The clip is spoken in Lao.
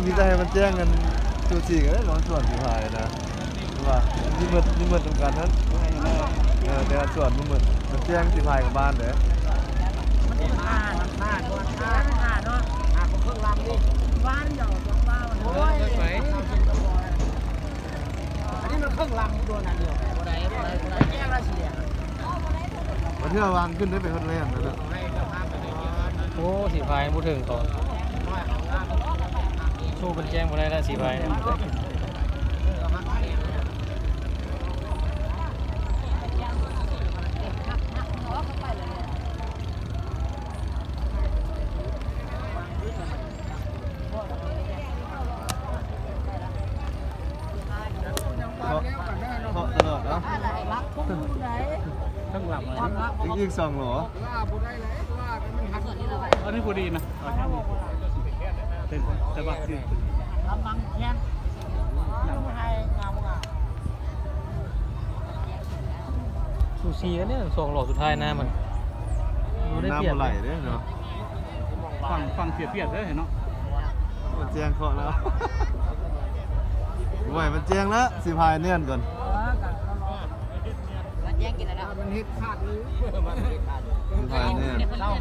ມີແຕ່ໃຫ້ມັນແຈ້ງກັນ ສູສີກັນເດ້ເນາະ ສ່ວນສີພາຍນະ ວ່າມີໝົດ ມີໝົດນຳກັນຫັ້ນ ເອີ ແຕ່ວ່າສ່ວນມີໝົດ ມັນແຈ້ງສີພາຍກັບບ້ານເດ້. ມັນຂາດ ມັນຂາດ ມັນຂາດ ມັນຂາດເນາະ ຂາດຂອງເຄື່ອງລຳນີ້ ບ້ານດຽວ ບ້ານ ໂອ້ຍ ອັນນີ້ມັນເຄື່ອງລຳ ໂດນອັນດຽວ ບໍ່ໄດ້ ບໍ່ໄດ້ ບໍ່ໄດ້ ແກ້ລະເສຍ ບໍ່ເທື່ອວາງຂຶ້ນໄດ້ໄປຮອດແລ້ວນັ້ນນະ. ໂອ້ ສີພາຍບໍ່ເຖິງເກາະ ໂຊເປັນແຈ້ງບໍ່ໄດ້ລະສີພາຍ. ເຄາະ ເຄາະຕະຫຼອດເນາະ ທັງລຳເລີຍ ອີກ ອີກສອງໂຫຼ. ອັນນີ້ພໍດີນະ ເປັນ ແຕ່ວ່າ ກຳລັງແຂງ ສູສີກັນເດ້ ສອງໂຫຼສຸດທ້າຍນະ ມັນບໍ່ໄດ້ປຽບ ນ້ຳບໍ່ໄຫຼເດ້ເນາະ. ຝັ່ງ ຝັ່ງເສຍປຽບເດີເນາະ ໂອ້ ແຈ້ງເຄາະແລ້ວ ບໍ່ໄຫວ ມັນແຈ້ງແລ້ວ ສີພາຍເນືອນກ່ອນ ມັນແຈ້ງກິນແລ້ວເນາະ ມັນເຮັດຂາດເລີຍ ມັນເຮັດຂາດ ສີພາຍເນືອນ ເຊົາຫາ